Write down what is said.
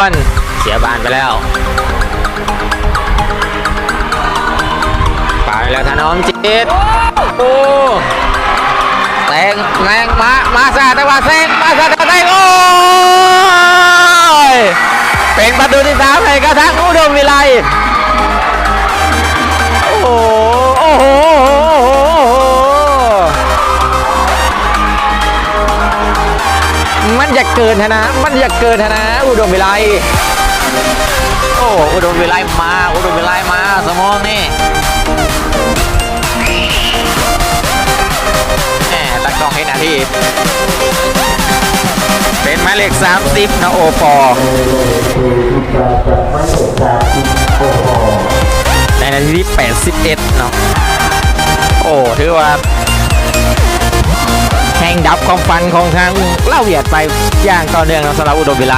ນ ເສຍບານໄປແລ້ວ ປາໄປແລ້ວ ຖະໜອມຈິດ ໂອ້ ແຕງ ແຕງ ມາ ມາຊາ ແຕ່ວ່າແຊງ ມາຊາ ແຕ່ວ່າແຊງ ໂອ້ຍ ເປັນປະຕູທີສາມໃຫ້ກັບທາງອຸດົມວິໄລ ໂອ້ໂຫ ໂອ້ໂຫ ໂອ້ໂຫ ໂອ້ໂຫ ໂອ້ໂຫ ມັນຢາກເກີນຫັ້ນນະ ມັນຢາກເກີນຫັ້ນນະ ອຸດົມວິໄລ ໂອ້ ອຸດົມວິໄລມາ ອຸດົມວິໄລມາ ສະໂມງນີ້ ແໝ ຕາກ້ອງເຮັດໜ້າທີ່ ເປັນໝາຍເລກສາມສິບເນາະ ໂອປອ ໃນນາທີທີແປດສິບເອັດເນາະ ໂອ້ ຖືວ່າແຮງດັບຄວາມຝັນຂອງທາງລາວຫວຽດໄປຢ່າງຕໍ່ເນື່ອງເນາະ ສຳລັບອຸດົມວິໄລ.